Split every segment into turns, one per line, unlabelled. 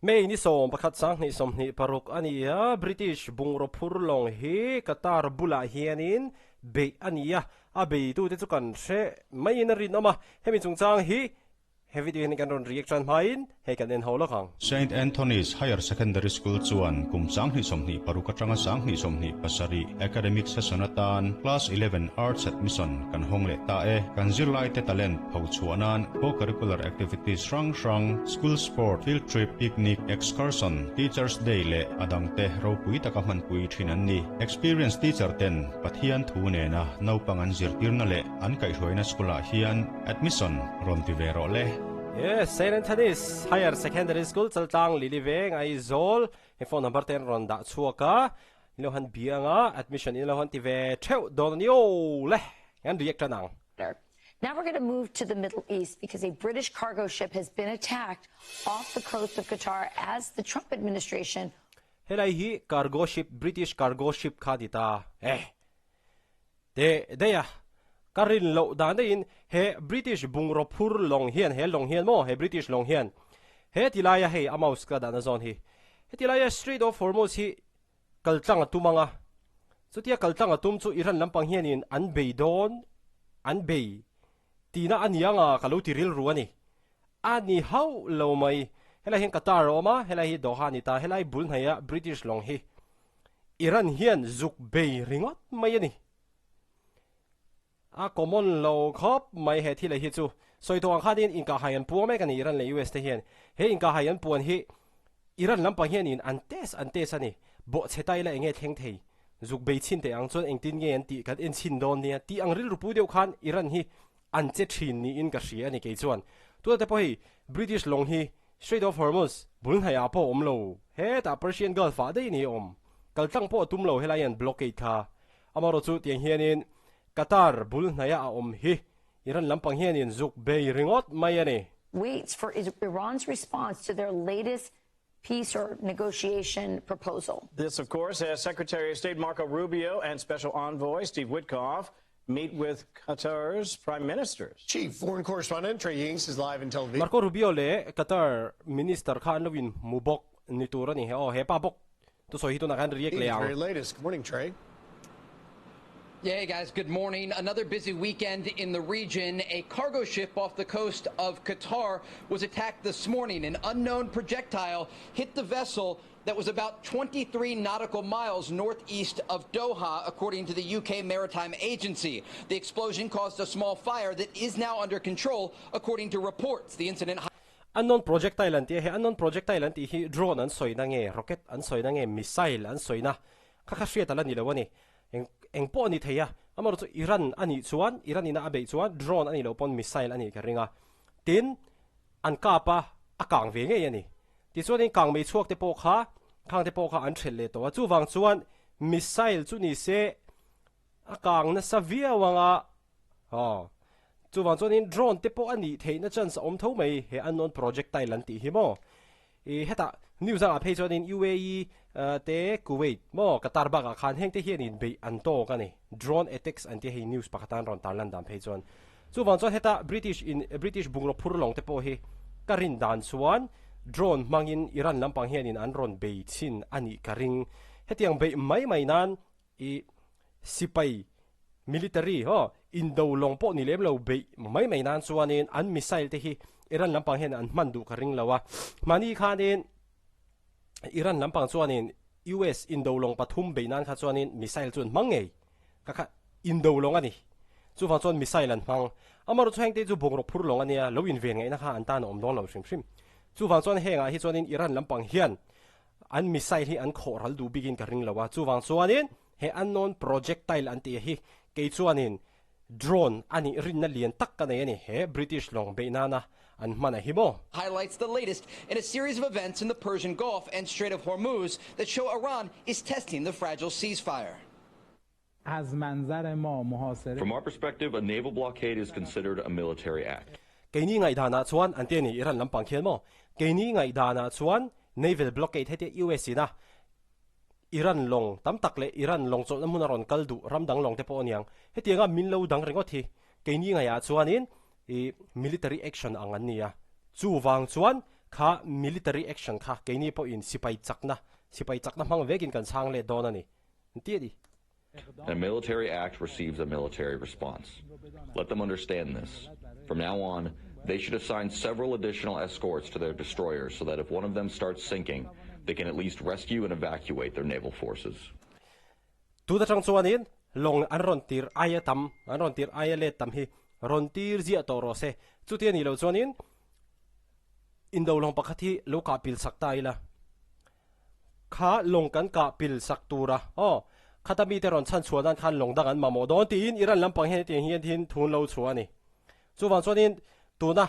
May ni 11 2026 a ni a, British bungraw phur lawng hi Qatar bulah hianin beih a ni a, a beitute chu kan hre maiin a rinawm a, hemi chungchang hi he video hian kan rawn react tan hmain hei kan en ho lawk ang.
Saint Anthony's Higher Secondary School chuan kum 2026 atanga 2027 academic session atan Class 11 Arts Admission kan hawng leh ta e. Kan zirlaite talent phochhuah nan co-curricular activities hrang hrang, school sport, field trip, picnic, excursion, Teachers Day leh a dangte ropui taka hmanpui thin an ni. Experienced teacher ten Pathian thu nena naupang an zirtirna leh an kaihhruaina school ah hian admission rawn ti ve rawh le.
Yes, Saint Anthony's Higher Secondary School, Chaltlang, Lili Veng, Aizawl. He phone number te an rawn dah chhuak a, in lo han bia anga admission in lo han ti ve theuh dawn a ni aw le, kan react tan ang.
Now we're going to move to the Middle East because a British cargo ship has been attacked off the coast of Qatar as the Trump administration
Helai hi cargo ship, British cargo ship kha ni ta e. Teh daih a, ka rin loh dan daihin he British bungraw phur lawng hian, he lawng hian maw, he British lawng hian he ti laia hei a mouse ka dahna zawn hi, heti laia Strait of Hormuz hi kal tlang a tum ang a, chutia kal tlang a tum chu Iran lampang hianin an bei dawn, an bei tihna a ni ang a ka lo ti rilru a ni. A ni hauh lo mai. Helai hian Qatar a awm a, helai hi Doha a ni ta, helai bul hnaia British lawng hi Iran hian zuk bei ringawt mai a ni. A common lo khawp mai he thil hi chu. Sawi tawh ang khanin inkahhai an puang mek a ni Iran leh US te hian. He inkahhai an puan hi Iran lampang hianin an test an test a ni. Bawhchhe ta ila enge thleng thei? Zuk bei chhin teh ang chuan engtin nge an tih kan en chhin dawn nia tih ang rilru pu deuh khan Iran hi an che thin niin ka hria a ni kei chuan. Tuna te pawh hei British lawng hi Strait of Hormuz bul hnaih ah pawh a awm lo. Hetah Persian Gulf ah daih ni a awm. Kal tlang pawh a tum lo helai hian blockade kha. Amaherawhchu chu tiang hianin Qatar bul hnaih ah a awm hi Iran lampang hianin zuk bei ringawt mai a ni.
Waits for Iran's response to their latest peace or negotiation proposal.
This, of course, as Secretary of State Marco Rubio and Special Envoy Steve Witkoff meet with Qatar's prime ministers.
Chief Foreign Correspondent Trey Yingst is live in Tel Aviv.
Marco Rubio leh Qatar Minister kha an lo inhmu bawk ni tur a ni he aw. He pa bawk thusawi hi tunah khan react leh ang.
Very latest. Good morning, Trey.
Yeah, hey guys, good morning. Another busy weekend in the region. A cargo ship off the coast of Qatar was attacked this morning. An unknown projectile hit the vessel that was about 23 nautical miles northeast of Doha, according to the UK Maritime Agency. The explosion caused a small fire that is now under control, according to reports. The incident
Unknown projectile an tih a, he unknown projectile an tih hi drone an sawina nge, rocket an sawina nge, missile an sawina kha kha hriat ala ni lo a ni. Eng eng pawh a ni thei a, amaherawhchu chu Iran a nih chuan, Iran ina a beih chuan drone a nih loh pawn missile a nih ka ring a. Tin, an kap a, a kang ve ngei a ni. Tichuanin kang mei chhuak te pawh kha, khang te pawh kha an ṭhelh leh tawh a, chuvang chuan missile chu ni se a kang nasa viau ang a, aw. Chuvang chuanin drone te pawh a nih theihna chance a awm tho mai he unknown projectile an tih hi maw. I hetah news angah phei chuanin UAE te Kuwait maw Qatar bakah khan heng te hianin beih an tawk a ni. Drone attacks an tia hei news pakhat an rawn tarlan dan phei chuan. Chuvang chuan heta British in British bungraw phur lawng te pawh hi ka rin dan chuan drone hmangin Iran lampang hianin an rawn bei chhin a nih ka ring. Hetiang beih mai mai nan I sipai, military, haw, indo lawng pawh ni lem lo beih mai mai nan chuanin an missile te hi Iran lampang hian an hman duh ka ring lo a. Hmani khanin Iran lampang chuanin US indo lawng pathum beih nan kha chuanin missile chu an hmang ngei. Kha kha indo lawng a ni. Chuvang chuan missile an hmang. Amaherawhchu chu heng te chu bungraw phur lawng a nia, lo inven ngaihna kha an tan a awm dawn lo hrim hrim. Chuvang chuan hengah hi chuanin Iran lampang hian An missile hi an khawh ral duh bikin ka ring lo a, chuvang chuanin he unknown projectile an tih hi kei chuanin drone a nih rinna lian tak ka nei a ni, he British lawng beih nana an hman a hi maw?
Highlights the latest in a series of events in the Persian Gulf and Strait of Hormuz that show Iran is testing the fragile ceasefire.
From our perspective, a naval blockade is considered a military act.
Keini ngaihdanah chuan an ti a ni, Iran lampang khian maw? Keini ngaihdanah chuan naval blockade hetia US ina Iran lawng tam tak leh Iran lawng chawlhna hmuna rawn kal duh ram dang lawng te pawh a niang. Hetianga min lo dang ringawt hi keini ngaihah chuanin i military action ang an ni a. Chuvang chuan Kha military action kha keini pawhin sipai chakna, sipai chakna hmang vekin kan chhang let dawn a ni, an ti a ni.
A military act receives a military response. Let them understand this. From now on, they should assign several additional escorts to their destroyers so that if one of them starts sinking, they can at least rescue and evacuate their naval forces.
Tun atang chuanin lawng an rawn tir aia tam, an rawn tir aia let tam hi rawn tir ziah tawh rawh se. Chuti a nih loh chuanin indo lawng pakhat hi lo kah pil sak ta ila. Kha lawng kan kah pil sak tura aw khata mite rawn chhan chhuah nan khan lawng dang an mamawh dawn tiin Iran lampang hian hetiang hian thin thun lo chhuah a ni. Chuvang chuanin tuna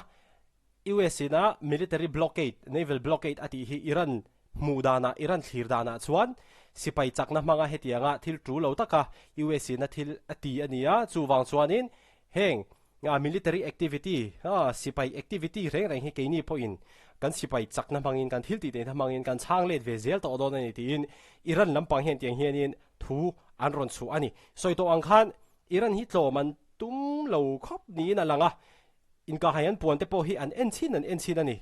US ina military blockade, naval blockade a tih hi Iran hmuh danah, Iran thlir danah chuan sipai chakna hmanga hetianga thil tul lo taka US ina thil a ti a ni a, chuvang chuanin heng A military activity, a sipai activity reng reng hi keini pawhin kan sipai chakna hmangin, kan thil tih theihna hmangin kan chhang let ve zel tawh dawn a ni tiin Iran lampang hian tiang hianin thu an rawn chhuah a ni. Sawi tawh ang khan Iran hi tlawm an tum lo khawp niin a lang a, inkahhai an puan te pawh hi an en chin an en chin a ni.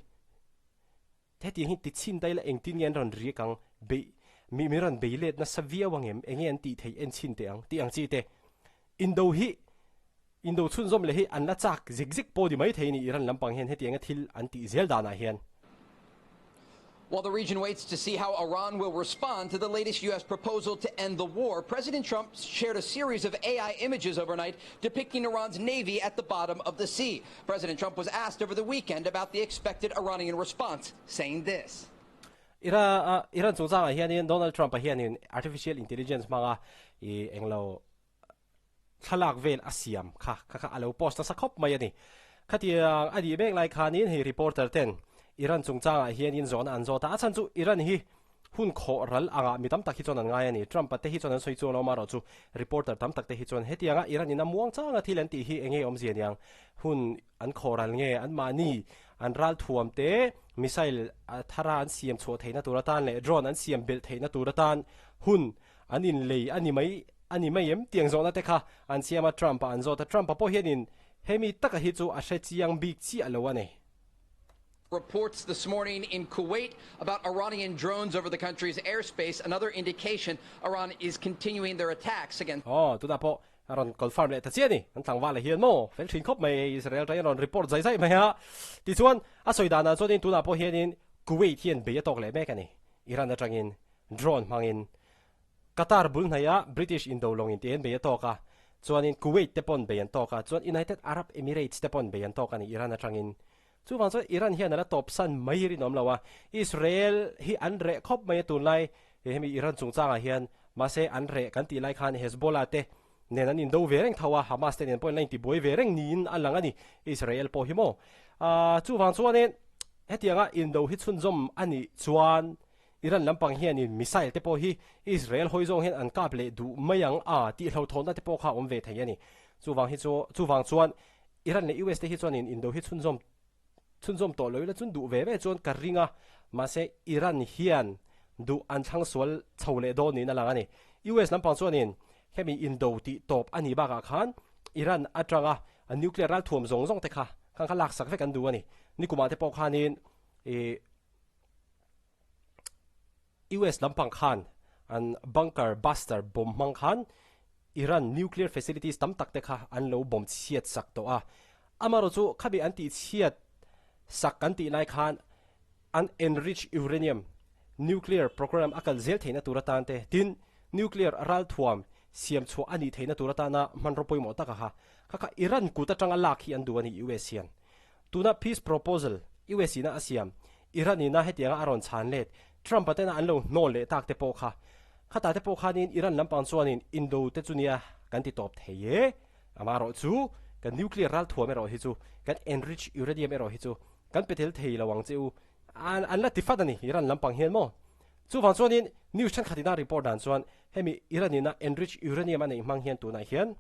Hetiang hi ti chhin daih la engtin nge an rawn riak ang, beih, mi min rawn bei let nasa viau ang em, enge an tih theih en chhin teh ang tih ang chi te. Indo hi, Indo chhunzawm leh hi an la chak zik zik pawh ni mai thei ni Iran lampang hian hetianga thil an tih zel danah hian.
While the region waits to see how Iran will respond to the latest U.S. proposal to end the war, President Trump shared a series of AI images overnight depicting Iran's navy at the bottom of the sea. President Trump was asked over the weekend about the expected Iranian response, saying this.
Ira Iran chungchangah hianin Donald Trump-a hianin artificial intelligence hmanga i englo thlalak vel a siam kha kha kha a lo post nasa khawp mai a ni. Khatiang a nih mek lai khanin hei reporter ten Iran chungchangah hianin zawhna an zawt a, a chhan chu Iran hi Hun khawh ral angah mi tam tak hi chuan an ngai a ni. Trump-a te hi chuan an sawi chuang lo amarawh chu reporter tam tak te hi chuan hetianga Iran in a muang changa thil an tih hi eng nge awmzia niang? Hun an khawh ral nge? An mahni an ral thuam te missile thara an siam chhuah theihna tur atan leh drone an siam belh theihna tur atan hun an inlei a ni mai a ni mai em? Tiang zawhna te kha an siam a, Trump-a an zawt a. Trump-a pawh hianin hemi taka hi chu a hre chiang bik chiah lo a ni.
Reports this morning in Kuwait about Iranian drones over the country's airspace, another indication Iran is continuing their attacks against.
Aw, tunah pawh a rawn confirm leh ta chiah a ni. An tlangval ah hian maw fel thin khawp mai Israel atangin a rawn report zai zai mai a. Tichuan, a sawi danah chuanin tunah pawh hianin Kuwait hian bei a tawk leh mek a ni. Iran atangin drone hmangin Qatar bul hnaihah British indo lawngin tih hian bei a tawk a, chuanin Kuwait te pawn bei an tawk a, chuan United Arab Emirates te pawn bei an tawk a ni Iran atangin. Chuvang chuan Iran hian a la tawp san mai hi rinawm lo a, Israel hi an reh khawp mai a tunlai he hemi Iran chungchangah hian, mahse an reh kan tih lai khan Hezbollah te nen an indo ve reng tho a, Hamas te nen pawh an la intibuai ve reng niin a lang a ni, Israel pawh hi maw. Chuvang chuanin hetianga indo hi chhunzawm a nih chuan Iran lampang hianin missile te pawh hi Israel hawi zawng hian an kap leh duh mai ang a tih hlauhthawnna te pawh kha a awm ve thei a ni. Chuvang hi chu chuvang chuan Iran leh US te hi chuanin indo hi chhunzawm chhunzawm tawh lo ila chun duh ve ve chuan ka ring a, mahse Iran hian duh an thlang sual chho leh dawn niin a lang a ni. US lampang chuanin hemi indo tih tawp a nih bakah khan Iran atanga nuclear ralthuam zawng zawng te kha khan kha laksak vek an duh a ni. Nikumah te pawh khanin ih US lampang khan an bunker buster bomb hmang khan Iran nuclear facilities tam tak te kha an lo bomb chhiat sak tawh a. Amaherawh chu khami an tih chhiat sak kan tih lai khan an enrich uranium nuclear program a kal zel theihna tur atan te tin nuclear ralthuam siam chhuah a nih theihna tur atana hmanraw pawimawh taka kha kha kha Iran kut atanga lak hi an duh a ni US hian. Tuna peace proposal US ina a siam, Iran ina hetianga a rawn chhan let, Trump-a tena an lo hnawl leh tak te pawh kha. Khatah te pawh khanin Iran lampang chuanin indo te chu nia kan ti tawp thei e. Amaherawh chu kan nuclear ralthuam erawh hi chu, kan enrich uranium erawh hi chu kan pe tel thei lo ang che u. An an la ti fat a ni Iran lampang hian maw. Chuvang chuanin news thenkhat ina report dan chuan hemi Iran ina enrich uranium a neih hmang hian tunah hian,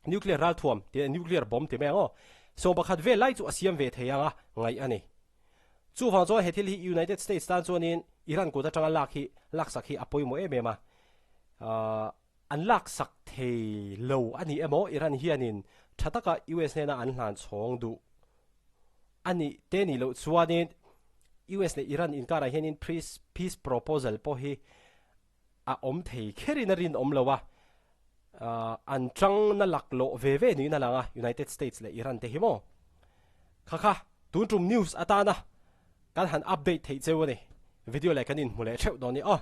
Nuclear ralthuam tih nuclear bomb ti mai ang aw. 11 vel lai chu a siam ve thei anga ngaih a ni. Chuvang chuan he thil hi United States tan chuanin Iran kut atanga lak hi laksak hi a pawimawh em em a. Ahh an laksak thei lo a ni emaw Iran hianin tha taka US hnena an hlan chhawng duh a nih te nih loh chuanin. US leh Iran inkarah hianin peace proposal pawh hi a awm thei kherin a rinawm lo a, an tang na laklawh ve ve niin a lang a, United States leh Iran te hi maw? Kha kha, tun tum news atana kan han update theih cheu a ni. Video leh kan inhmu leh theuh dawn ni aw.